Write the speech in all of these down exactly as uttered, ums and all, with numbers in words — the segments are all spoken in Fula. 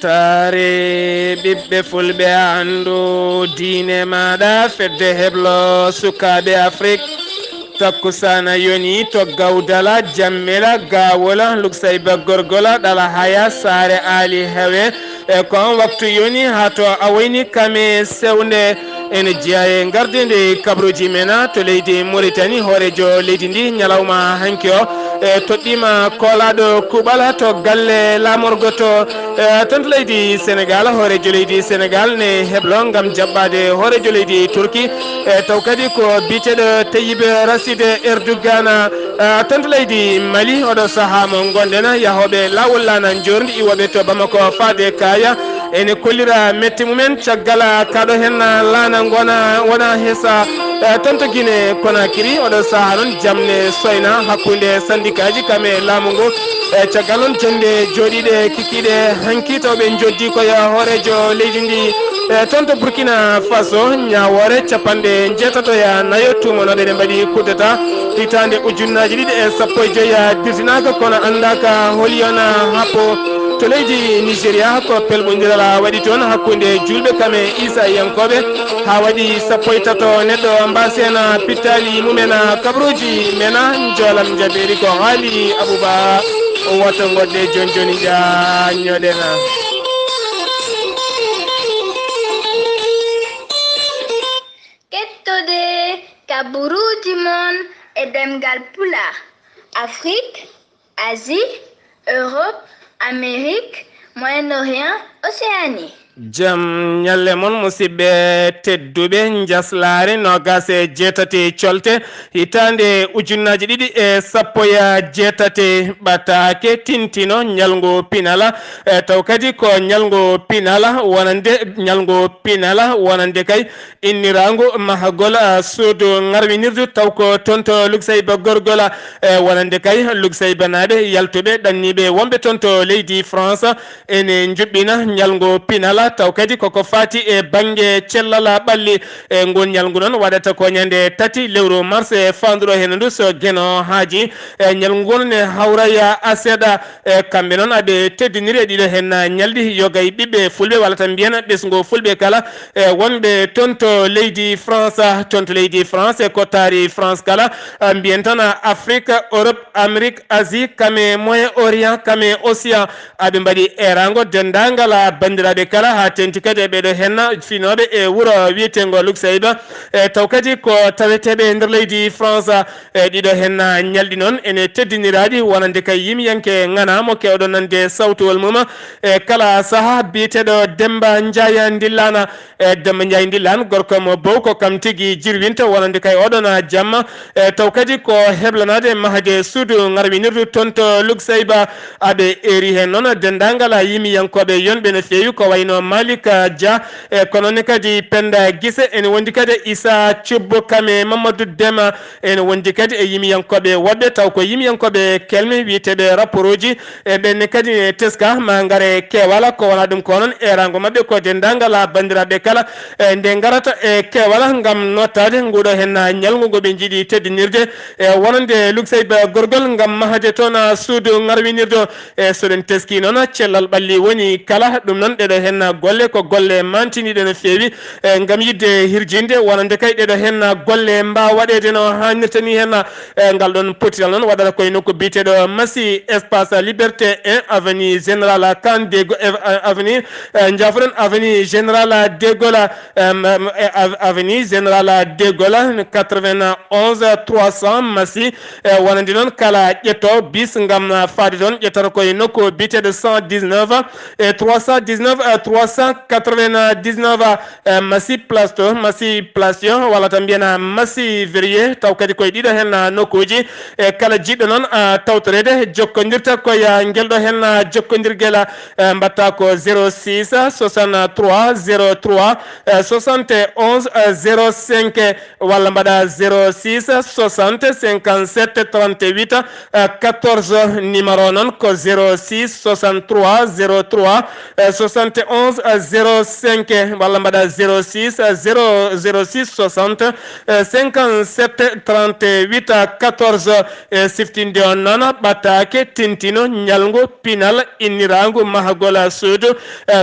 Taare ɓiɓɓe fulɓe, anndu diine maaɗa, fedde heblo sukaaɓe Afrik. Takkusaana yoni to Gawdala, Jammela, Gawola, Luksayba Gorgola, Ɗala Haya, Saare Aali Hewe. E ko on waktu yoni haa to Awoyni Kame Sewnde. Ene jeyaa e ngardiinde kabaruuji men to leydi Mauritanie, hooreejo leydi ndi ñalawma hanki o, e toɗɗiima koolaaɗo kuuɓal to galle laamorgo to, e, toon to leydi Sénégal, hooreejo leydi Sénégal ne heblo ngam jaɓɓaade hooreejo leydi Turki, e, taw kadi ko biyeteeɗo Tayyip Racine Erdogan, e, toon to leydi Mali, oɗo sahaa mo ngonɗen, yahooɓe laawol laana njoorndi iwooɓe to Bamako faade Kaya, ene kollira mette mumen caggal kaɗo hen laana ngona wona hesa, e, toon to Guinée Conakry, oɗo sahaa noon jamne soyna hakkunde sandikaaji kam e laamu ngu, e, caggal noon jonnde jooɗiiɗe kikiiɗe hanki taw ɓe njoddi ko yo hooreejo leydi ndi, e, toon to Burkina Faso, ñaawoore capanɗe njeetato e nayo tuumanooɓe ene mbaɗi kudeta hitaande ujunnaaji ɗiɗi e sappo e joy dirtinaaka kono anndaaka holi on happo. To leydi Nigeria ko pelɓondiral waɗi toon hakkunde juulɓe kam e Isa yankooɓe haa waɗi sappo e tato neɗɗo mbaasena pittaali mumen kabaruuji men njoolam njabeeri ko haali Abuba. Woto ngodde jooni jooni ƴaañoɗen. Kettode kabaruuji mon e ɗemngal Pulaar. Afrique, Asie, Europe, Amérique, Moyen-Orient, Océanie. Jam ñalle mon, musidɓe tedduɓe, njaslaare noogaas e jeetati colte hitaande ujunnaaji ɗiɗi e sappo e jeetati ɓataake tintino ñalngu pinala, e taw kadi ko ñalngu pinala wonande, ñalngu pinala wonande kay inniraangu mahagol, a, suudu ŋarwinirdu taw ko toon to Luksayba Gorgola, e, wonande kay Luksaybanaaɓe yaltuɓe ɗanniiɓe wonɓe toon to leydi France ene njuɓɓina ñalngu pinala taw kadi koko faati e bannge cellal ɓalli. E ngun ñalngu noon waɗata ko ñande tati lewru mars e faanduɗo heen ndu so Geno haaji. E ñalngu ngu ne hawraya a seeɗa. E kamɓe noon aɓe teddiniri e ɗiɗo heen ñalɗi yoga e ɓiɓɓe fulɓe walla tan mbiyen ɓesngu fulɓe kala. E wonɓe toon to leydi France, toon to leydi France e ko taari France kala, a, mbiyen tan Afrique, Europe, Amérique, Asie, kame Moyen Orient, kame Océan. Aɓe mbaɗi eeraango denndaangal banndiraaɓe kala haa teeŋti kadi e ɓeeɗo heen finooɓe e wuro wiyeteengo Luksayba. E taw kadi ko taweteeɓe e nder leydi France. E ɗiɗo heen ñalɗi noon ene teddiniraaɗi wonande kay yimiyanke ŋana mo keewɗo nande sawtuwol mum. E kala saha biyeteeɗo Demba Ndiaye Ndillana. E Demba Ndiaye Ndillana gorko mo bow ko kam tigi jirwinta wonande kay oɗon jamma. E taw kadi ko heblanaade mahde suudu ŋarwinirdu toon to Luksayba. Aɓe eeri heen noon denndaangal yimiyankooɓe yonɓe no feewi ko wayno Malick Dia. E kono ne kadi Penda Gise ene wondi kadi Issa Thioub kam e Mamadou Dema. Ene wondi kadi e yimiyankooɓe woɗɓe, taw ko yimiyankooɓe kelme wiyeteeɓe rapportuji. E ɓenne kadi ne teska ma ngare Keewala, ko wona ɗum ko noon eeraango maɓɓe ko denndaangal banndiraaɓe kala, e nde ngarata e Keewala ngam nottaade nguɗo heen ñalngu ngo ɓe njiɗi teddinirde, e wonande Luksayba Gorgol ngam mahde toon suudu ŋarwinirdu. E so ɗen teski noon cellal ɓalli woni kala, ɗum noon ɗeɗo heen golle ko golle mantiniiɗe no feewi. E ngam yiɗde hirjinde wonande kay ɗeɗo heen golle mbaawa waɗeede no haanirta ni heen. E ngal ɗoon potiral noon waɗata koye nokku biyeteeɗo Massy, espace Liberté un, avenue Général Kane de Go-, ev-, avenue, e, njaafoɗon, avenue Général de Gaulle, em, em, e, av-, avenue Général de Gaulle, quatre-vingt-onze trois cents Massy. E wonande noon kala ƴetto bis ngam faade toon ƴettata koye nokku biyeteeɗo cent dix-neuf e trois cent dix-neuf e trois cent quatre-vingt-dix-neuf. E, Massy Place to, Massy Place yo, walla tan mbiyen Massy Verrier, taw kadi koye ɗiɗo heen nokkuuji. E kala jiɗɗo noon, a, tawtoreede, jokkondirta koye, a, ngel ɗo heen, a, jokkondirgel, a, e, mbaɗta ko zéro six soixante-trois zéro trois, e, soixante et onze, e, zéro cinq, walla mbaɗa zéro six soixante cinquante-sept trente-huit, e, quatorze, numéro noon ko zéro six soixante-trois zéro trois, e, soixante et onze zéro cinq walla mbaɗa zéro six zéro zéro six soixante cinquante sept trente huit quatorze. E siftinde on noon ɓataake tintino ñalngu pinal inniraangu mahagol suudu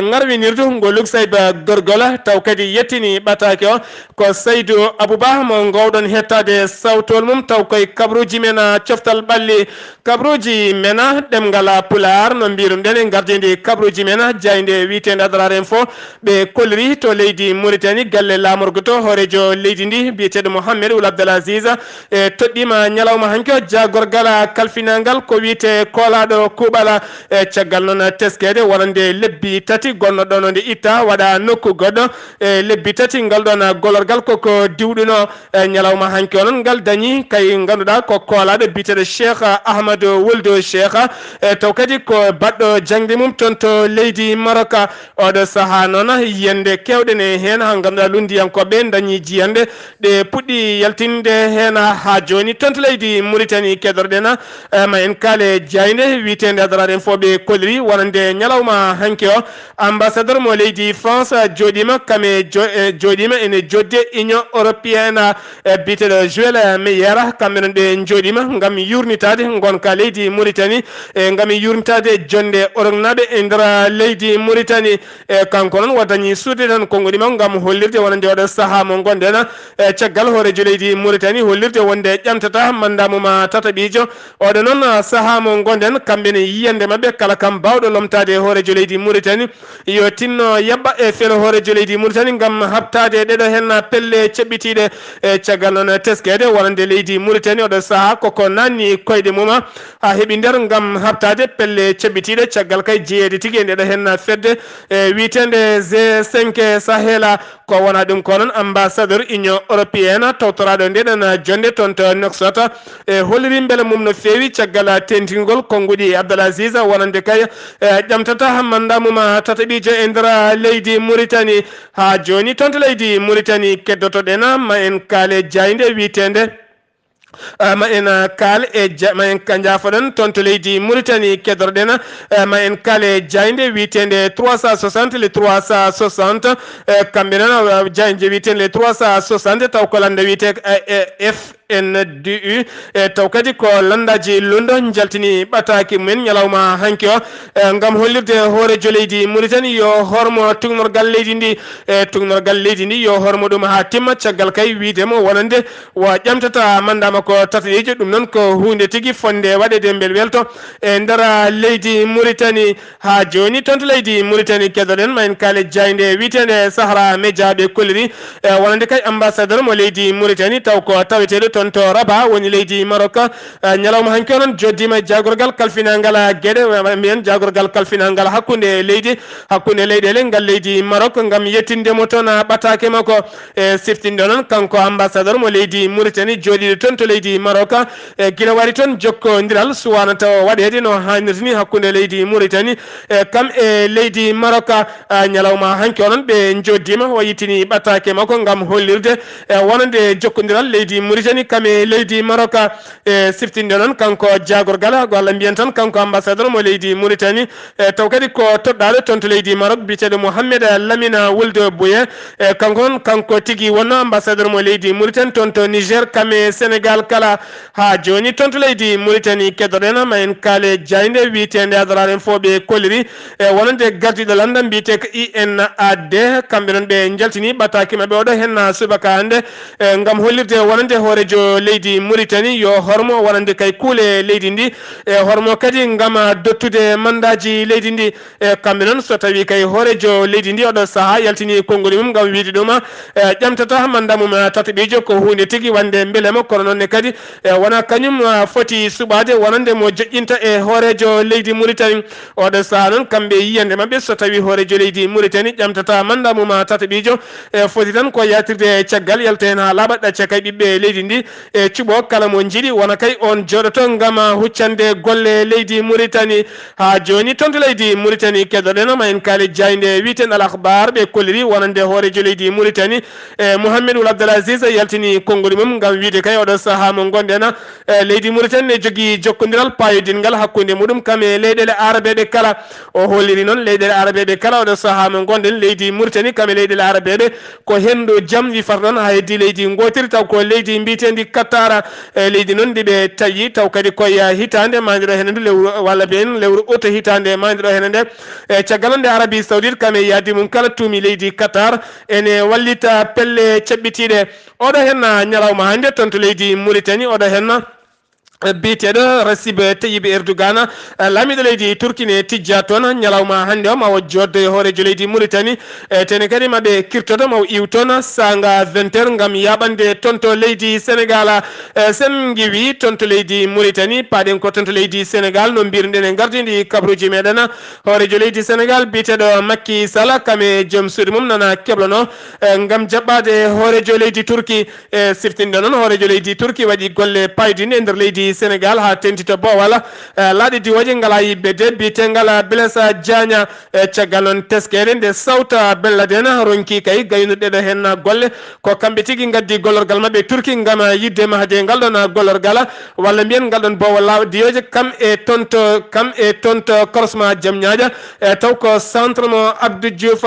ngarwinirdu ngoluk sayba gorgol taw kadi yettini ɓataake o ko Saydu Abuba mo ngoowɗon hettaade sawtol mum taw koye kabruuji men coftal ɓalli. Kabruuji mena ɗemngal Pulaar no mbirum ɗen e ngardiindi kabruuji mena jaaynde wiyeteende Adrar Info ɓe kolliri to leydi Mauritanie galle laamorgo to hoorejo leydi ndi biyeteeɗo Mohammed Wul Abdel Aziz e toɗɗiima ñalawma hanki o jaagorgal kalfinangal ko wiyetee koolaaɗo kuuɓal e caggal noon teskeede wonande lebbi tati gonno ɗono nde itta waɗa nokku goɗɗo e lebbi tati ngal ɗoon golorgal koko diwɗuno. E ñalawma hanki onon ngal dañi kay ngannduɗaa ko koolaaɗo biyeteeɗo Cheikh Ahmad Wuldu Cheikh e taw kadi ko baɗɗo jaŋde mum toon to leydi Maroc. Oɗo sahaa noon yiyannde keewɗen e heen haa ngannduɗaa lunndiyankooɓe dañi jiyannde ɗe puɗɗi yaltinde heen haa jooni toon to leydi Mauritanie keddorɗen e ma en kaale jaaynde wiyeteende Adrar Info ɓe kolliri wonande ñalawma hanki o. Ambassadeur mo leydi France jooɗiima kam e jo- e jooɗiima ene jodde Union Européenne e biyeteeɗo Joël Meyer kamɓe noon ɓe jooɗiima ngam yuurnitaade ngonka leydi Mauritanie e ngam yuurnitaade jonnde Oroknaaɓe e nder leydi Mauritanie. E kanko noon o dañi suude tan konngudi makko ngam hollirde wonande oɗo sahaa mo ngonɗen e caggal hoorejo leydi Mauritanie hollirde wonde ƴamtata manda mum tataɓiijo. Oɗo noon sahaa mo ngonɗen kamɓe ne yiyannde maɓɓe kala kam baawɗo lomtaade hoorejo leydi Mauritanie yo tinno yaɓɓa e felo hoorejo leydi Mauritanie ngam haɓtaade ɗeɗo heen pelle ceɓɓitiiɗe e caggal noon teskeede wonande leydi Mauritanie oɗo sahaa koko naanni koyɗe mum haa heɓi nder ngam haɓtaade pelle ceɓɓitiiɗe caggal kay jeyeede tigi e ndeɗo heen fedde e wiyeteende G cinq Sahel. Ko wona ɗum ko noon ambassadeur Union Européenne tawtoraaɗo ndeɗen jonnde toon to Nouakchott e holliri mbele mum no feewi caggal tentingol konngudi Abdel Aziz wonande kay e ƴamtata manda mum tataɓiijo e nder leydi Mauritanie. Haa jooni toon to leydi Mauritanie keddotoɗen ma en kaale jaaynde wiyeteende Eh, ma en eh, kaal e ja- ma en ka- njaafoɗen toon to leydi Mauritanie keddorɗen eh, ma en kaal e jaaynde wiyeteende trois cent soixante le trois cent soixante. Eh, kamɓe noon eh, jaaynde wiyeteende le trois cent soixante taw ko lannda wiyetee eh, eh, F N D U. E taw kadi ko lanndaaji lundo njaltini ɓataaki mumen ñalawma hanki o eh, ngam hollirde hoorejo leydi Mauritanie yo hormo tugnorgal leydi ndi. E tugnorgal leydi ndi yo hormo ɗum haa timma caggal kay wiide mo wonande wa ƴamtata manda makko tataɓiijo. Ɗum noon ko huunde tigi fonnde waɗeede mbel welto e nder leydi Mauritanie. Haa jooni toon to leydi Mauritanie keddorɗen ma en kaale jaaynde wiyeteende Sahara Média ɓe kolliri e wonande kay ambassadeur mo leydi Mauritanie taw ko taweteeɗo toon to Rabat woni leydi Maroc. Eh, ñalawma hanki o noon joddiima e jaagorgal kalfinangal geɗe mbiyen jaagorgal kalfinangal hakkunde leydi hakkunde leyɗeele ngal leydi Maroc ngam yettinde mo toon ɓataake makko. E siftinde noon kanko ambassadeur mo leydi Mauritanie jooɗiiɗo toon to leydi Maroc e gila waɗi toon jokkondiral suwaana tawa waɗeede no haanirta ni hakkunde leydi Mauritanie e kam e leydi Maroc. Ah, ñalawma hanki o noon ɓe joddiima o yittini ɓataake makko ngam hollirde e wonande jokkondiral leydi Mauritanie kam e leydi Maroc. E siftinde noon kanko jaagorgal walla mbiyen tan kanko ambassadeur mo leydi Mauritanie e taw kadi ko toɗɗaaɗo toon to leydi Maroc biyeteeɗo Mohamed Lamine Wuld Bouye. E kanko noon kanko tigi wonno ambassadeur mo leydi Mauritanie toon to Niger kam e Sénégal kala. Haa jooni toon to leydi Mauritanie keddorɗen ma en kaale jaaynde wiyeteende Adrar Info ɓe kolliri e wonande gardiiɗo lannda mbiyetee ko I N A D. Kamɓe noon ɓe njaltini ɓataaki maɓɓe oɗo heen subaka hannde e ngam hollirde wonande hoorejo leydi Mauritanie yo hormo wonande kay kuule leydi ndi e hormo kadi ngam dottude mandaaji leydi ndi. E kamɓe noon so tawii kay hoorejo leydi ndi oɗo sahaa yaltini konnguli mum ngam wiide ɗum e ƴamtata manda mum tataɓiijo ko huunde tigi wonde mbelema kono noon ne kadi e wona kañum ah, foti suɓaade wonande mo joƴƴinta e hoorejo leydi Mauritanie. Oɗo sahaa noon kamɓe yiyannde maɓɓe so tawii hoorejo leydi Mauritanie ƴamtata manda mum ah, tataɓiijo e foti tan ko yaatirde e caggal yalta heen haa laaɓa ɗacca kay ɓiɓɓe leydi ndi e cuɓo kala mo njiɗi wona kay on jooɗoto ngam huccande golle leydi Muritani. Haa jooni toon to leydi Muritani keɗoɗen ma en kaali jaaynde wiyeteende Al Akhbar ɓe kolliri wonande hooreejo leydi Muritani e Mouhamed Wul Abdel Aziz yaltini konngol mum ngam wiyde kay oɗo sahaa mo ngonɗen e leydi Muritani ne jogii jokkondiral paayodinngal hakkunde muɗum kam e leyɗeele aarabeeɓe kala. O holliri noon leyɗeele aarabeeɓe kala oɗo sahaa mo ngonɗen leydi Muritani kam e leyɗeele aarabeeɓe ko henndu jam wifata ɗoon haa heddii leydi ngootiri taw ko leydi mbiyeteendi Qatar. E leydi noon ndi ɓe tawi taw kadi koye hitaande maayde ɗo hene ndu lewru walla mbiyen lewru août hitaande maayde ɗo hene nde. E caggal noon nde Arabie Saoudite kam e yaadi mum kala tuumi leydi Qatar ene wallita pelle caɓɓitiiɗe. Oɗo henna ñalawma hannde toon to leydi Muritani oɗo henna biyeteeɗo Recep Tayyip Erdogan, laamiiɗo leydi Turki ne tijja toon ñalawma hannde o ma o jooddo e hooreejo leydi Muritani. E tene kadi ma ɓe kirtoto ma o iw toon saanga vingt heures ngam yaaɓande toon to leydi Senegal. E sen ngiwi toon to leydi Muritani paaɗen ko toon to leydi Senegal no mbirɗen e ngardiindi kabaruuji meɗen hooreejo leydi Senegal biyeteeɗo Macky Sall kam e joom suudu mum nana keblano e ngam jaɓɓaade hooreejo leydi Turki. E siftinde noon hooreejo leydi Turki waɗi golle paayodinɗe e nder leydi Senegal haa tenti to boowal. E laaɗe diwooje ngala yiɓɓe de biyetengal Blaise Diagne. E caggal noon teskere nde sawta Belladena ronki kay gaynuɗe ɗo henna golle ko kamɓe tigi ngaddi gollorgal maɓɓe Turki ngam yiɗde mahde ngal ɗon gollorgal walla mbiyen ngal ɗon boowal laaɗe diwooje kam e toon to kam e toon to korosma jam ñaaƴa. E taw ko centre mo Abdou Diouf.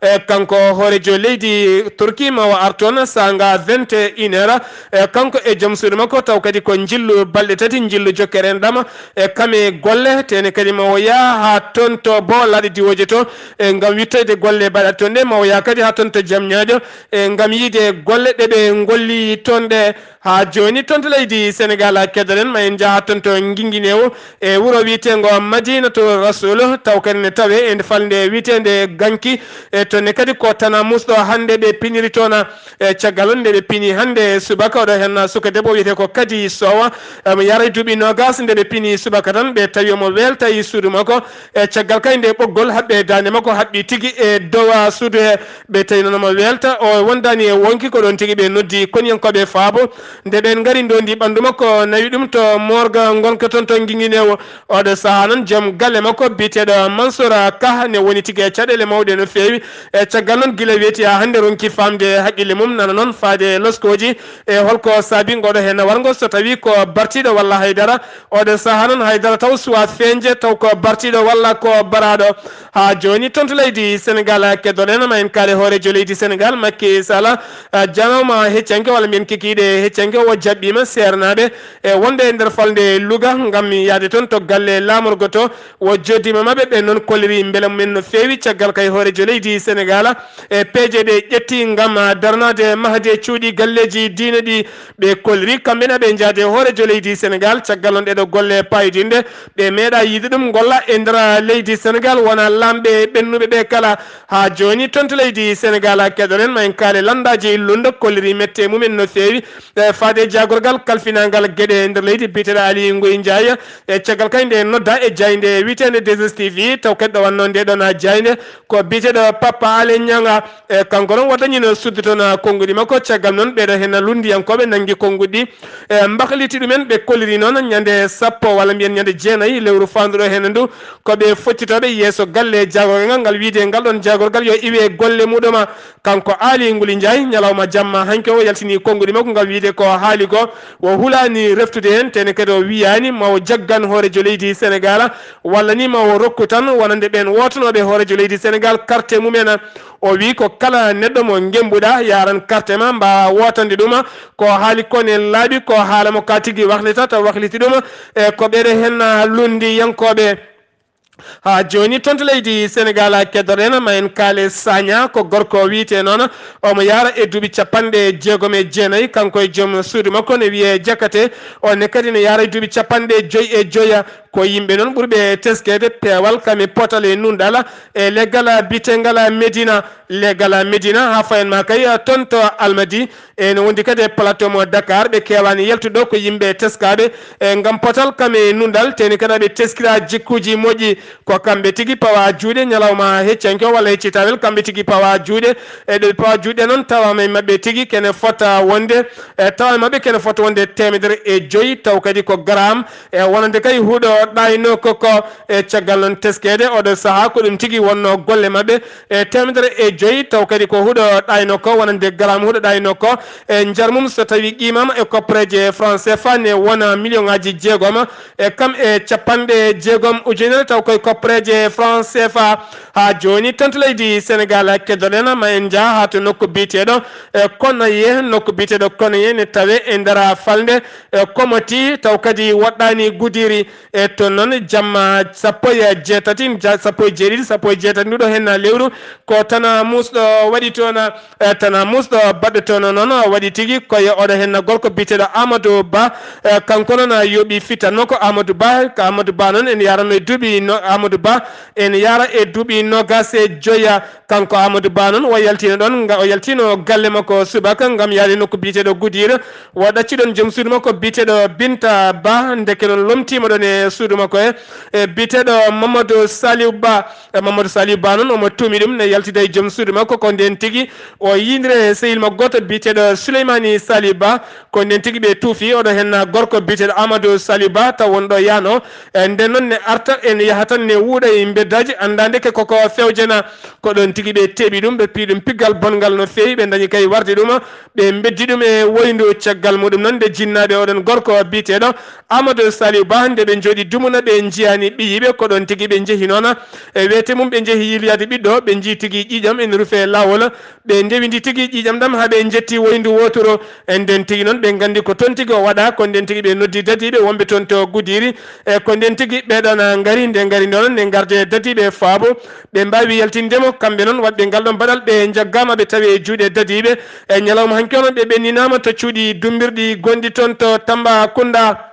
E kanko hooreejo leydi Turki ma o ar toon saanga vingt et une heures. E kanko e joom suudu makko taw kadi ko njillu balɗe tati njillu jokkere enɗam e kame golle tene kadi ma o yaha haa toon to bo laaɗe diwooje to e ngam wittoyde golle baɗaɗe toon ɗe ma o yaha kadi haa toon to jam ñaaƴo e ngam yiide golle ɗe ɓe ngolli toon ɗe. Haa jooni toon to leydi Senegal keddalen ma en njaha toon to Ngingineewo e wuro wiyeteengo Madinatu Rasul taw kadi ne tawee e falnde wiyeteende Ganki. E toon ne kadi ko tana musɗo hannde ɓe piniri toon. E caggal on nde ɓe pini hannde subaka oɗo heen suka debbo wiyetee ko Kadi Sowa. Omo yara e duuɓi noogas nde ɓe pini subaka tan ɓe tawi omo weelta e suudu makko. E caggal kay nde ɓoggol haɓɓe daande makko haɓɓi tigi e dowa suudu he ɓe tawi noon omo weelta o wondaani e wonki ko ɗoon tigi ɓe noddi koniyankooɓe faabo. Nde ɓeen ngari ndoondi ɓanndu makko nawi ɗum to morgue ngonka toon to Ngingineewo. Oɗo sahaa noon joom galle makko biyeteeɗo Mansour Kah ne woni tigi e caɗeele mawɗe no feewi. E caggal noon gila weeti haa hannde ronki faamde haqqille mum nana noon faade e loskooji e holko saabi ngoɗo heen warngo so tawii ko bartiiɗo walla haydara. Oɗo sahaa noon haydara taw suwaa feeñde taw ko bartiiɗo walla ko baraaɗo. Haa jooni toon to leydi Senegal keddorɗen ma en kaali hooreejo leydi Senegal Macky Sall. Janawma heccanke walla mbiyen kikiiɗe heccanke o jaɓɓiima seernaaɓe e wonde e nder falnde Louga ngam yahde toon to galle laamorgo to o joddiima maɓɓe ɓe noon kolliri mbela mumen no feewi caggal kay hooreejo leydi Senegal. E peeje ɗe ƴetti ngam daranaade mahde cuuɗi galleeji diine ɗi ɓe kolliri kamɓe na ɓe njaade hooreejo leydi Senegal caggal noon ɗeɗo golle paayodinɗe ɓe meeɗa yiide ɗum golla e nder leydi Senegal wona laamɓe ɓennuɓe ɓe kala. Haa jooni toon to leydi Senegal keɗoren ma en kaali lanndaaji lundo kolliri mette mumen no feewi. E faade jaagorgal kalfinangal geɗe e nder leydi biyeteeɗo Ali Ngoy Ndiaye e caggal kay nde nodda e jaaynde wiyeteende deux S T V taw kadi ɗo wannoo nde ɗon jaaynde ko biyeteeɗo Papa Ale Ñanga. E kanko noon wata ñino suddu toon konnguɗi makko caggal noon ɓeɗo heen lunndiyankooɓe nanngi konnguɗi e mbakliti ɗumen ɓe kolliri noon ñande sappo walla mbiyen ñande jeenayi lewru faanduɗo heen ndu ko ɓe foccitooɓe yeeso galle jaagorgal ngal ngal wiyde ngal ɗon jaagorgal yo iwe golle muɗuma. Kanko Aali Nguli Njaay ñalawma jamma hanki o yaltini konnguɗi makko ngam wiyde ko haali ko o hulaani reftude heen tene kadi o wiyaani ma o jaggan hooreejo leydi Senegal walla ni ma o rokku tan wonande ɓeen wootanooɓe hooreejo leydi Senegal carte mumen. O wi ko kala neɗɗo mo ngembuɗa yaran carte ma mba wootande ɗuma ko haali ko ne laaɓi ko haala mo ka tigi waklita taw wakliti ɗuma e ko ɓeɗe henna lunndiyankooɓe. Haa jooni toon to leydi Senegal keddorɗen ma en kaale Saña ko gorko wiyetee noon omo yaara e duuɓi capanɗe jeegom e jeenayi kanko e joom suudu makko ne wiyee Jakate. On ne kadi ne yaara e duuɓi capanɗe joyi e joya. Ko yimɓe noon ɓurɓe teskeede peewal kam e potal e nunɗal e leggal biyetegal Medina. Leggal Medina haa fayen ma kay toon to Almadi, ene wondi kadi e plateau mo Dakar. Ɓe keewaani yaltude ɗo, ko yimɓe teskaaɓe e ngam potal kam e nunɗal, teni kadi ɓe teskira jikkuuji moƴƴi. Ko kamɓe tigi pawa juuɗe ñalawma heccanke o walla heccitawel, kamɓe tigi pawa juuɗe. E ɗo ɓe pawa juuɗe noon, tawaama e maɓɓe tigi kene fota wonde, e tawaama e maɓɓe kene fota wonde teemedere e joyi, taw kadi ko gramme. E wonande kay huɗo ɗayno ko ko, e caggal noon teskeede oɗo sahaa, ko ɗum tigi wonno golle maɓɓe. E teemedere e joyi, taw kadi ko huɗo ɗayno ko, wonande gramme huɗo ɗayno ko. E nder mum, so tawi qiimama e koppareeje franc C F A ne wona million aji jeegom, e kam e capanɗe jeegom ujunere, taw koye koppareeje franc C F A. Haa jooni, toon to leydi Senegal, keddoɗen ma en njah haa to nokku biyeteeɗo, e Konaye, nokku biyeteeɗo Konaye ne tawe e nder falnde, e Komoti, taw kadi woɗɗaani Gudiri. E toon noon, jamma sappo e jeetati, ja-, sappo e jeeɗiɗi, sappo e jeetati nduɗo henna lewru, ko tana muusɗo waɗi toon, e tana muusɗo baɗɗo toon noon waɗi tigi koye oɗo henna gorko biyeteeɗo Amadou Ba. E kanko noon yooɓi fitan makko Amadou Ba. Ko Amadou Ba noon en yaranno e duuɓi no-, Amadou Ba en yara e duuɓi noogas e joya. Kanko Amadou Ba noon, o yaltiino ɗoon, nga-, o yaltiino galle makko subaka ngam yahde nokku biyeteeɗo Gudira. O ɗacci ɗoon joom suudu makko biyeteeɗo Binta Ba, ndeke noon lomtiima ɗoon e suudu makko he, e biyeteeɗo Mamadou Saliou Ba. E Mamadou Saliou Ba noon, omo tuumi ɗum ne yaltida e joom suudu makko, ko ndeen tigi o yiyndiri e sehil makko gooto biyeteeɗo Souleymani Saliou Ba. Ko ndeen tigi ɓe tuufi oɗo henna gorko biyeteeɗo Amadou Saliou Ba, taw won ɗo yaano. E nden noon ne arta, en yaha tan ne wuuɗa e mbeddaaji, anndaa ndeke koko fewjana. Ko ɗoon tigi ɓe teeɓi ɗum, ɓe pii ɗum piggal bonngal no feewi, ɓe ndañi kay warde ɗum, ɓe mbeddi ɗum e woyndu. Caggal muɗum noon, nde jinnaaɓe oɗon gorko biyeteeɗo Amadou Saliou Ba, nde ɓe njooɗi dumuna, ɓe njiyaani ɓiyiiɓe, ko ɗoon tigi ɓe njehi noon e weete mum, ɓe njehi yilyaade ɓiɗɗo, ɓe njii tigi ƴiiƴam ene rufe laawol, ɓe ndewindi tigi ƴiiƴam ɗam haa ɓe njetti woyndu wooturu. E nden tigi noon, ɓe nganndi ko toon tigi o waɗa, ko nden tigi ɓe noddi dadiiɓe wonɓe toon to Gudiri. E ko nden tigi ɓe ɗoon ngari, nde ngari noon, nde ngarde dadiiɓe faabo, ɓe mbaawi yaltinde mo. Kamɓe noon, waɗɓe ngal ɗoon baɗal, ɓe njaggaama, ɓe tawi e juuɗe dadiiɓe. E ñalawma hanki o noon, ɓe ɓenninaama to cuuɗi dummbirɗi gonɗi toon to Tambacounda.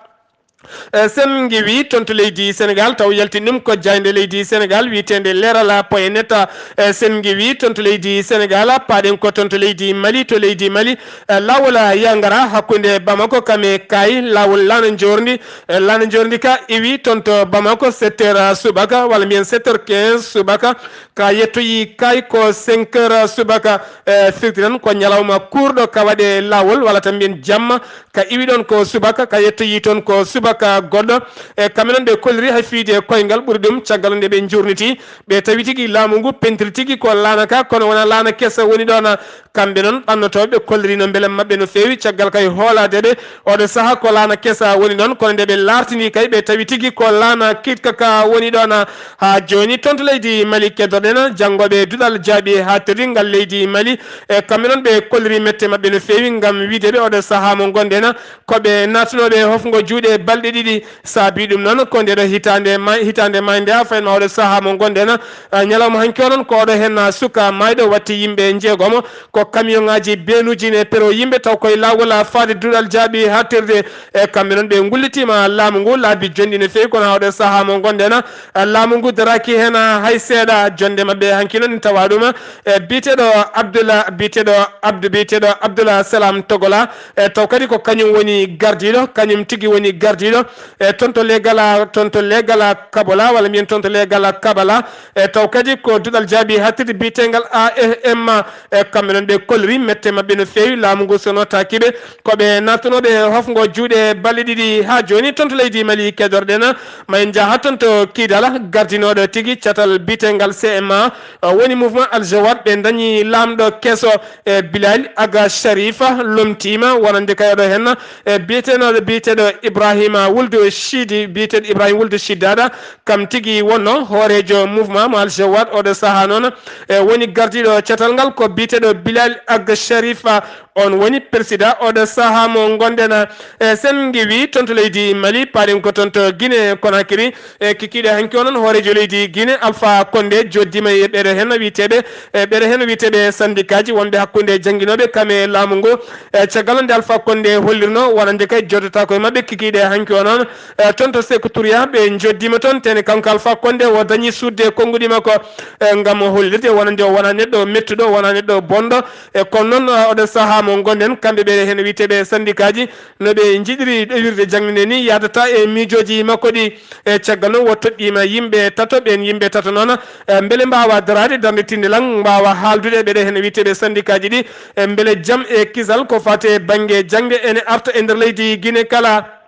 E sen ngewi toon to leydi Senegal, taw yaltin ɗum ko jaaynde leydi Senegal wiyeteende Leral point net. E sen ngewi toon to leydi Senegal, paaɗen ko toon to leydi Mali, to leydi Mali, e laawol Yangara hakkunde Bamako kam e Kaayi, laawol laana njoorndi. E laana njoorndi ka iwi toon to Bamako sept heures subaka, walla mbiyen sept heures quinze subaka, ka yettoyi Kaayi ko cinq heures subaka. E firti tan ko ñalawma kuurɗo ka waɗe laawol, walla tan mbiyen jamma, ka iwi ɗoon ko subaka, ka yettoyi toon ko subaka goɗɗo. E kamɓe noon ɓe kolliri hay fiyde e koyngal ɓuri ɗum, caggal nde ɓe njuurniti, ɓe tawi tigi laamu ngu pentiri tigi ko laana ka, kono wona laana kesa woni ɗoon. Kamɓe noon ɓannotooɓe ɓe kollirino mbelem maɓɓe no feewi, caggal kay hoolaade ɓe. Oɗo sahaa ko laana kesa woni ɗoon, kono nde ɓe laartini kay, ɓe tawi tigi ko laana kiitka ka woni ɗoon. Haa jooni toon to leydi Mali keddoɗen, janngooɓe duɗal jaaɓi haaɗtirdi ngal leydi Mali, e kamɓe noon ɓe kolliri mette maɓɓe no feewi ngam wiyde ɓe oɗo sahaa mo ngonɗen, ko ɓe naatnooɓe hofngo juuɗe balɗe ɗiɗi. Saabii ɗum noon ko ndeɗo hitaande ma-, hitaande maaynde haa fayin ma oɗo sahaa mo ngonɗen, a, ñalawma hanki o noon ko oɗo heen, a, suka maayɗo watti yimɓe njeegomo. Ko kamiyonŋaaji beenuuji ne pero yimɓe taw koye laawol, a, faade duɗal jaaɓi haaɗtirde. E kamɓe noon ɓe ngullitiima laamu ngu laabi jonɗi no feewi, kono haa oɗo sahaa mo ngonɗen, a, laamu ngu daraaki heen, a, hay seeɗa. Jonnde maɓɓe hanki noon tawa ɗum, e biyeteeɗo Abdullah, biyeteeɗo Abdou, biyeteeɗo Abdullah Salam Togola, e taw kadi ko kañum woni gardiiɗo, kañum tigi woni gardiiɗo, e toon to Legala, toon to Legala Kabola, walla mbiyen toon to Legala Kabala, e taw kadi ko duɗal jaaɓi haaɗtirde biyeteengal A F M, e kamɓe noon ɓe kolliri mette maɓɓe no feewi, laamu ngu so nootaaki ɓe, ko ɓe naatnooɓe hofngo juuɗe balɗe ɗiɗi haa jooni. Toon to leydi Mali kedorɗen, ma en njaha toon to Kidala, gardinooɗo tigi catal biyeteengal C M A, o woni mouvement Al Jawad, ɓe ndañi laamɗo keso, e Bilal Aga Sharifa lomtiima, wonande kay oɗo heen, e biyeteeɗo, biyeteeɗo Ibrahima Wuldu Shidi, biyeteeɗo Ibrahima Wuldu Shiddada, kam tigi wonno hooreejo mouvement mo Al Jawad. Oɗo sahaa noon, e woni gardiiɗo catal ngal ko biyeteeɗo Bilal Aga Sharifa, on woni président oɗo sahaa mo ngonɗen. E sen ngewi toon to leydi Mali, paaɗen ko toon to Guinée Conakry, e kikiiɗe hanki o noon hooreejo leydi Guinée Alpha Condé joɗɗiima e ɓeɗo heen wiyeteeɓe, e ɓeɗo heen wiyeteeɓe syndicat ji wonɓe hakkunde jannginooɓe kam e laamu ngu. E caggal nde Alpha Condé hollirno wonande kay joɗɗotaako e maɓɓe, kikiiɗe hanki Ko noon, eh, toon to Seku Turiya, ɓe njoddiima toon, tene kanko Alpha Condé o dañi suuɗde konnguɗi makko, eh, ngam hollirde wonande o wonaa neɗɗo mettuɗo, o wonaa neɗɗo bonɗo. E kono noon, eh, oɗo sahaa mo ngonɗen, kamɓe ɓe heen wiyeteeɓe sandikaaji, no ɓe njiɗiri ɗowirde jaŋde nde ni, yahdata e miijooji makko ɗi. E caggal noon, o toɗɗiima yimɓe tato, ɓeen yimɓe tato noon, eh, mbele mbaawa daraade darnde tinndilan, mbaawa haaldude ɓeɗe heen wiyeteeɓe sandikaaji ɗi, eh, mbele jam e kisal ko faati e bannge jaŋde ene arta e nder leydi Guinée kala.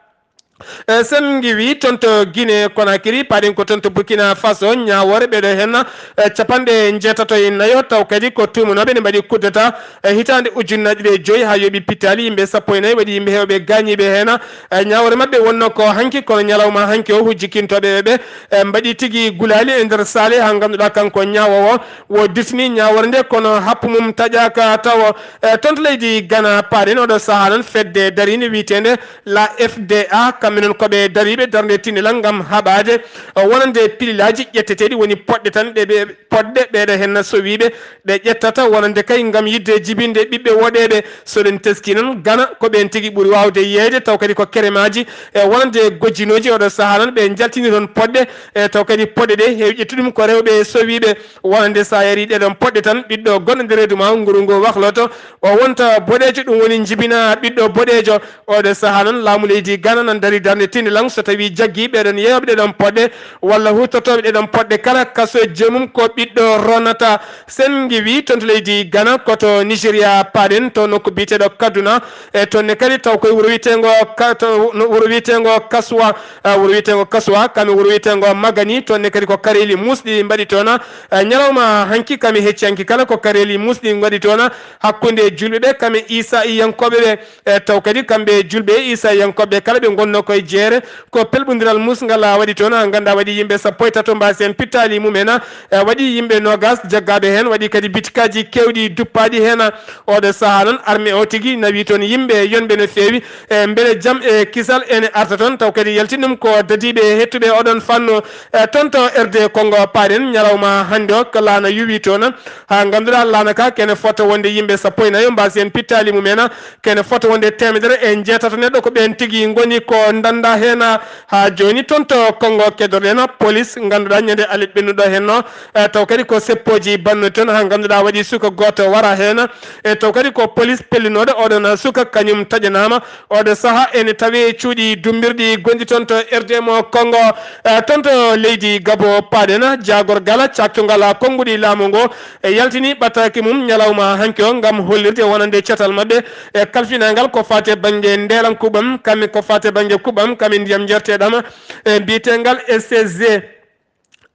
E, sen ngiwi toon to Guinée Conakry, paaɗen ko toon to Burkina Faso, ñaawoore ɓeɗo heen, e, capanɗe njeetato e nayo, taw kadi ko tuumanooɓe ne mbaɗi coup d'État, e, hitaande ujunnaji ɗiɗi e joyi haa yooɓi pittaali, yimɓe sappo e nayi waɗi yimɓe heewɓe gaañiiɓe heen. E, ñaawoore maɓɓe wonno ko hanki, kono ñalawma hanki o hujjikintooɓe ɓe, e, mbaɗi tigi gulaali e nder saale haa ngannduɗaa kanko ñaawoowo o dirtini ñaawoore nde, kono happu mum taƴaaka tawo. E, toon to leydi Ghana, paaɗen oɗo sahaa noon fedde dariinde wiyeteende La F D A, kamɓe noon ko ɓe dariiɓe darnde tinndilan ngam haɓaade, o, wonande pililaaji ƴetteteeɗi woni poɗɗe tan ɗe ɓe, poɗɗe ɓeɗo heen sowiiɓe ɗe ƴettata wonande kay ngam yiɗde jibinde ɓiɓɓe woɗeeɓe. So ɗen teskii noon, Ghana ko ɓeen tigi ɓuri waawde yeeyde, taw kadi ko keremaaji, e, wonande gojjinooji oɗo sahaa noon ɓe njaltini toon poɗɗe, e, taw kadi poɗɗe ɗe heewi ƴettude ɗum ko rewɓe sowiiɓe. Wonande so a yarii ɗee ɗoon poɗɗe tan, ɓiɗɗo gonɗo nder reedu ma, nguru ngu wahloto, o wonta boɗeejo, ɗum woni njibina ɓiɗɗo boɗeejo. Oɗo sahaa noon, laamu leydi Ghana nan darii darnde tinndilan so tawii jaggii ɓee ɗoon yeeyooɓe ɗee ɗoon poɗɗe walla huutortooɓe ɗee ɗoon poɗɗe kala, kasojje mum ko ɓiɗɗo ronata. Sen ngiwi toon to leydi Ghana, ko to Nigeria paaɗen, to nokku biyeteeɗo Kaduna, e toon ne kadi taw koye wuro wiyeteengo Ka-, to no-, wuro wiyeteengo Kasuwa, ah, wuro wiyeteengo Kasuwa, kam e wuro wiyeteengo Magani, toon ne kadi ko kareeli muusɗi mbaɗi toon, ah, ñalawma hanki, kam e hecci hanki kala ko kareeli muusɗi mbaɗi toon, hakkunde juulɓe ɓe, kam e Iisa'iyankooɓe ɓe. E taw kadi kamɓe juulɓe Iisa'iyankooɓe kala ɓe ngonnoo koye jeere, ko pelɓondiral muusngal waɗi toon, haa nganndaa waɗi yimɓe sappo e tato mbaasi heen pittaali mum en, e waɗi yimɓe noogaas jaggaaɓe heen, waɗi kadi bitikaaji keewɗi duppaaɗi heen. Oɗo sahaa noon, armée o tigi nawi toon yimɓe yonɓe no feewi, e mbele jam e kisal ene arta toon, taw kadi yaltin ɗum ko dadiiɓe heɗtuɓe oɗon fannu. E toon to R D Congo paaɗen, ñalawma hannde o ko laana yuwi toon, haa ngannduɗaa laana ka kene fota wonde yimɓe sappo e nayo mbaasi heen pittaali mum en, kene fota wonde teemedere e njeetato neɗɗo ko ɓeen tigi ngoni ko ndannda heen. Haa jooni toon to Congo keddoɗen, police ngannduɗaa ñande alet ɓennuɗo heen o, e taw kadi ko seppooji bannuɗi toon, haa ngannduɗaa waɗi suka gooto wara heen. E taw kadi ko police pellinooɗo oɗon suka kañum taƴanaama. Oɗo sahaa ene tawee cuuɗi dummbirɗi gonɗi toon to R D mo Congo. E toon to leydi Gabo paaɗen, jaagorgal caktungal konnguɗi laamu ngo, e yaltini ɓataake mum ñalawma hanki o ngam hollirde wonande catal maɓɓe e kalfinangal ko faati e bannge ndeelan kuɓam, kam e ko faati e bannge kuɓam, kam e ndiyam njarteeɗam, e mbiyeteengal S C G.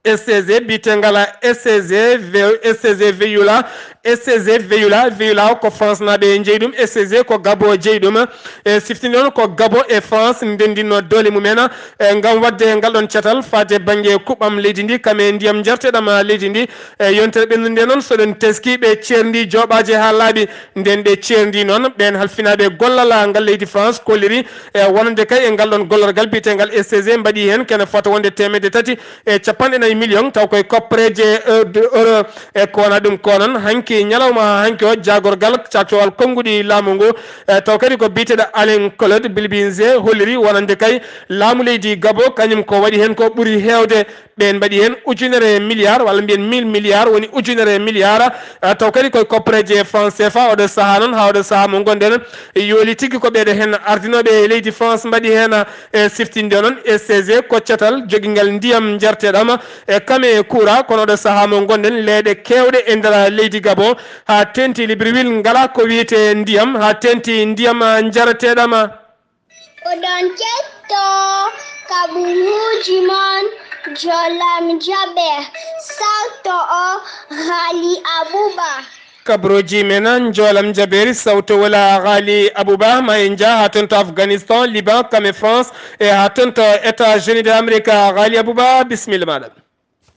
S C G, mbiyeteengal S C G, ve-, S C G Veyula, S C G Veyula, Veyula o ko France naaɓe njeyi ɗum, S C G ko Gabo jeyi ɗum. E siftinde noon ko Gabo e France ndenndinno doole mum en, e ngam waɗde ngal ɗoon catal faati e bannge kuɓam leydi ndi, kam e ndiyam njarteeɗam leydi ndi. E yontere ɓennunde noon, so ɗen teskii ɓe ceerndi jooɓaaji haa laaɓi. Nden ɓe ceerndi noon, ɓeen halfinaaɓe gollal ngal leydi France kolliri, e wonande kay e ngal ɗoon gollorgal mbiyeteengal S C G mbaɗi heen kene fota wonde teemedde tati e capanɗe nayi million, taw koye koppareeje, e, de euro. E ko wona ɗum ko noon, hanki ñalawma haa hanki o, jaagorgal caktowal konnguɗi laamu ngu, e taw kadi ko biyeteeɗo Alain Claude Bilbinze holliri wonande kay laamu leydi Gabo, kañum ko waɗi heen ko ɓuri heewde. Ɓeen mbaɗi heen ujunere milliard, walla mbiyen mille milliard, woni ujunere milliard. Ah, taw kadi koye koppareeje France C F A, oɗo sahaa noon, haa oɗo sahaa mo ngonɗen, yooli tigi ko ɓeeɗo heen ardinooɓe e leydi France mbaɗi heen, e siftinde noon, S C G ko catal jogingal ndiyam njarteeɗam, e kame e kuura, kono oɗo sahaa mo ngonɗen, leeɗe keewɗe e nder leydi Gabo, haa teeŋti Libreville, ngalaa ko wiyetee ndiyam, haa teeŋti ndiyam, ah, njareteeɗam. Oɗon ketto kaɓuruuji mon, Jolam Jaɓe, sarto o, Ghali Abuba. Kaɓuruuji men, Jolam Jaɓeeri, sawto wala Ghali Abuba, ma en njah haa toon to Afghanistan, Liban, kame France, e haa toon to États-Unis de Amerika. Ghali Abuba, bisimilla maaɗa.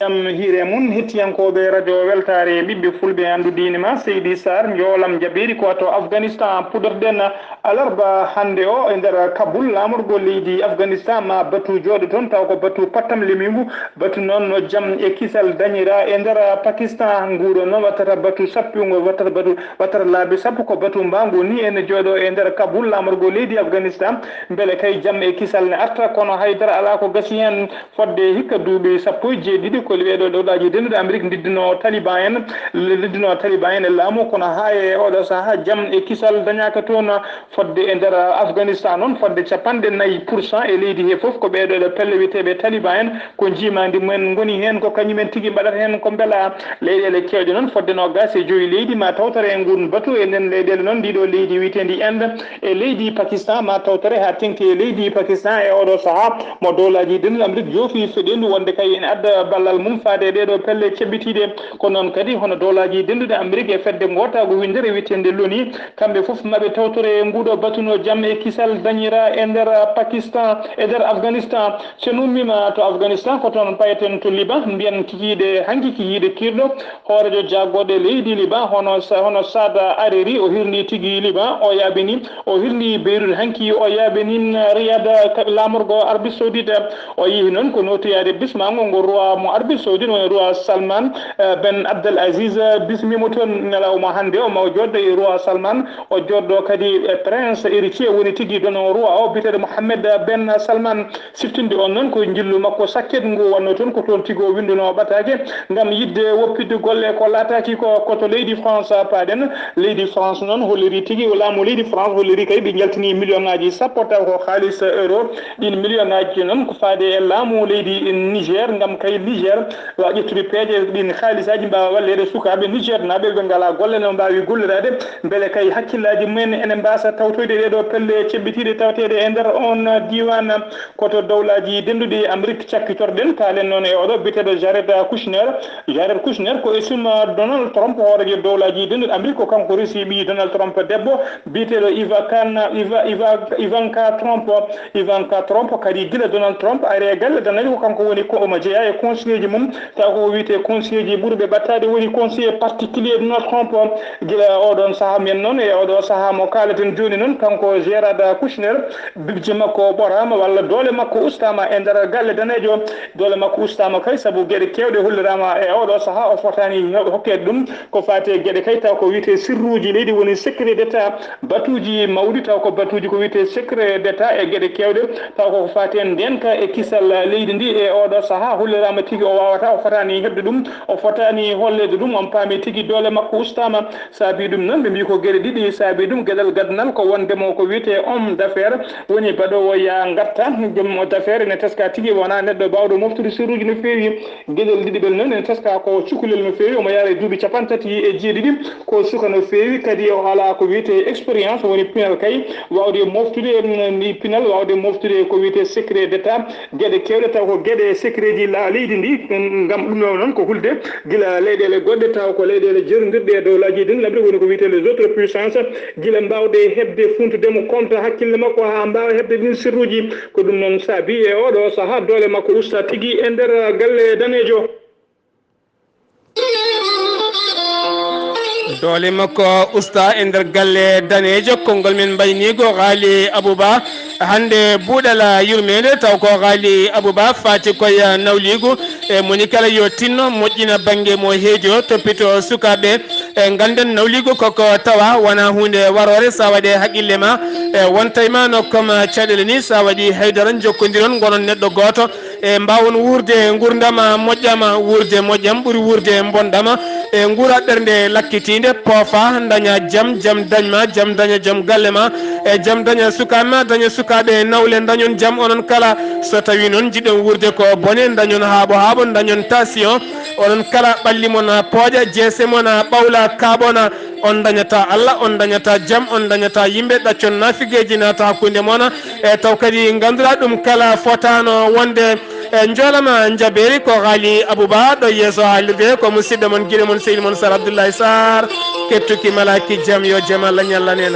Jam hiire mum, hettiyankooɓe radio Weltaare, ɓiɓɓe fulɓe, anndu diine ma, Seydi Sarr, njoolam jabeeri ko to Afghanistan. Puɗorɗen alarba hannde o e nder Kabul, laamorgo leydi Afghanistan, ma batu jooɗo toon, taw ko batu pattam lemiingu, batu noon no jam e kisal dañira e nder Pakistan. Nguuɗo noon wattata batu sappingo, wattata batu, wattata laabi sappo ko batu mbaangu. Ni ene jooɗo e nder Kabul, laamorgo leydi Afghanistan, mbele kay jam e kisal ne arta, kono haydara alaa ko gasi heen. Fodde hikka duuɓi sappo e jeeɗiɗi ko ɓeeɗo dowlaaji denduɗi Amerik ndiddunoo Taliban en, ndiddunoo Taliban en e laamu, kono haa e oɗo sahaa jam e kisal dañaaka toon. Fodde e nder Afghanistan noon, fodde capanɗe nayi pour cent e leydi he fof ko ɓeeɗo ɗo pelle wiyeteeɓe Taliban en, ko njiimaandi mumen ngoni heen, ko kañumen tigi mbaɗata heen ko mbela. Leyɗeele keewɗe noon, fodde noogaas e joyi leydi ma tawtore e nguun batu. E nden leyɗeele noon, ndiɗo leydi wiyeteendi Inde e leydi Pakistan ma tawtore haa teŋti e leydi Pakistan e oɗo sahaa mo dowlaaji denduɗi Amerik joofi feɗeendu wonde kay ene adda ballal mum faade e ɗeeɗo pelle ceɓɓitiiɗe. Ko noon kadi hono dowlaaji denduɗi Amerik e fedde ngootaagu winndere wiyeteende loni, kamɓe fof maɓe tawtore e nguuɗo batu no jam e kisal dañira e nder Pakistan, e nder Afghanistan. So en ummiima to Afghanistan, ko toon payeten to Liban, mbiyen kikiiɗe, hanki kikiiɗe kiirɗo, hooreejo jaagorɗe leydi Liban, hono Sa-, hono Saad Hariri, o hirni tigi Liban, o yaaɓini, o hirni Beirut hanki, o yaaɓini Riyad, ka-, laamorgo Arabie Saoudite. O yehi noon ko nootoyaade bismaango ngo roi mo Arabie Saoudite, woni roi Salman, eh, ben Abdel Aziz, eh, bismiimo toon. Ñalawma hannde o, ma o jooɗo e roi Salman, o jooɗo kadi e prince héritier, woni tigi dono roi o, biyeteeɗo Mohammed ben Salman. Siftinde on noon ko njillu makko sakket ngu wonnoo toon, ko toon tigi o winndunoo ɓataake ngam yiɗde woppitde golle ko laataaki ko. Ko to leydi France paaɗen. Leydi France noon holliri tigi, laamu leydi France holliri kadi ɓe njaltini million ŋaaji sappo taw ko haalis euro. Ɗiin million ŋaaji noon ko faade e laamu leydi Niger, ngam kay Niger wa ƴettude peeje ɗiin haalisaaji mbaawa walleede sukaaɓe Niger naaɓe ɓe ngalaa golle no mbaawi golliraade, mbele kay hakkillaaji mumen ene mbaasa tawtoyde ɗee ɗoo pelle ceɓɓitiiɗe tawateeɗe e nder oon diiwaan. Ko to dowlaaji denduɗi Amerik cakkitorɗen, kaalen noon e oɗo biyeteeɗo Jared Kushner. Jared Kushner ko esim Donald Trump, hooreejo dowlaaji denduɗi Amerik, ko kanko resi ɓii Donald Trump debbo, biyeteeɗo Ivakan-, Iva-, Iva-, Ivanka Trump. Ivanka Trump kadi gila Donald Trump ari e galle Donald ko kanko woni ko omo jeyaa e conseilleji mum, taw ko wiyetee conseilleji ɓurɓe ɓattaade woni conseiller particulier Donald Trump. Gila oɗon sahaa men noon e oɗo sahaa mo kaaleten jooni noon, kanko Jared Kushner, bibje makko ɓoraama walla doole makko ustaama e nder galle daneejo. Doole makko ustaama kay sabu geɗe keewɗe holliraama e oɗo sahaa o fotaani hokkeede ɗum. Ko faati e geɗe kay taw ko wiyetee sirruuji leydi woni secret d'état, batuuji mawɗi taw ko batuuji ko wiyetee secret d'état e geɗe keewɗe taw ko faati e ndeenka e kisal leydi ndi e oɗo sahaa holliraama tigi o waawataa, o fotaani heɓde ɗum, o fotaani holleede ɗum, on paami tigi doole makko ustaama. Saabii ɗum noon, ɓe mbii ko geɗe ɗiɗi saabii ɗum. Geɗal gadanal ko wonde mo ko wiyetee homme d'affaires, woni baɗoowo yaa ngarta, joom d'affaires ene teskaa tigi wonaa neɗɗo baawɗo moftude sirruuji no feewi. Geɗel ɗiɗi ɓel noon ene teskaa ko cukalel no feewi, omo yaara e duuɓi capanɗe tati e jeeɗiɗi, ko suka no feewi, kadi o alaa ko wiyetee expérience, woni pinal kay, waawde moftude, mm, ni pinal, waawde moftude ko wiyetee secret d'état. Geɗe keewɗe taw ko geɗe secretji la-, leydi ndi, ngam ɗum ɗo noon ko hulde gila leyɗeele goɗɗe taw ko leyɗeele jerondirɗe e dowlaaji ɗin laɓɗe woni ko wiyetee les autres puissances, gila mbaawde heɓde funtude mo compte hakkille makko haa mbaawa heɓde ɗin sirruuji. Ko ɗum noon saabi e oɗo sahaa doole makko usta tigi e nder galle daneejo. Doole makko usta e nder galle daneejo. Konngol men mbayniigo Haali Abuba. Hannde buuɗal yurmeende taw ko Haali Abuba faati koye nawliigu. E moni kala yo tinno moƴƴina bannge mo heejo toppito sukaaɓe. E ngannden nawliigu koko tawa wona huunde waroore sa waɗe haqqille ma. E wontay ma no comme caɗeele ni sa waɗi haydara jokkondiron ngonon neɗɗo gooto. E mbaawon wuurde nguurndam moƴƴam, wuurde moƴƴam ɓuri wuurde mbonɗam. E nguura ɓernde lakkitiinde, poofa, daña jam, jam dañma, jam daña joom galle ma, e jam daña sukaaɓe ma, daña sukaaɓe nawle, dañon jam onon kala. So tawii noon njiɗon wuurde ko bone, dañon haaɓo haaɓo, dañon tension, onon kala ɓalli mon pooƴa, jeese mon ɓawla, kaaɓona, on dañata Allah, on dañata jam, on dañata yimɓe, ɗaccon naafigeeji naata hakkunde mon. E taw kadi ngannduɗaa ɗum kala fotaano wonde. E njoolama njabeeri ko Haali Abuba ɗo yeeso haalirde, ko musidɗo mon, giɗo mon, seydi mon Sar Abdoulaye Sarr, kettuki malaaki jam, yo jam Allah ñallan en.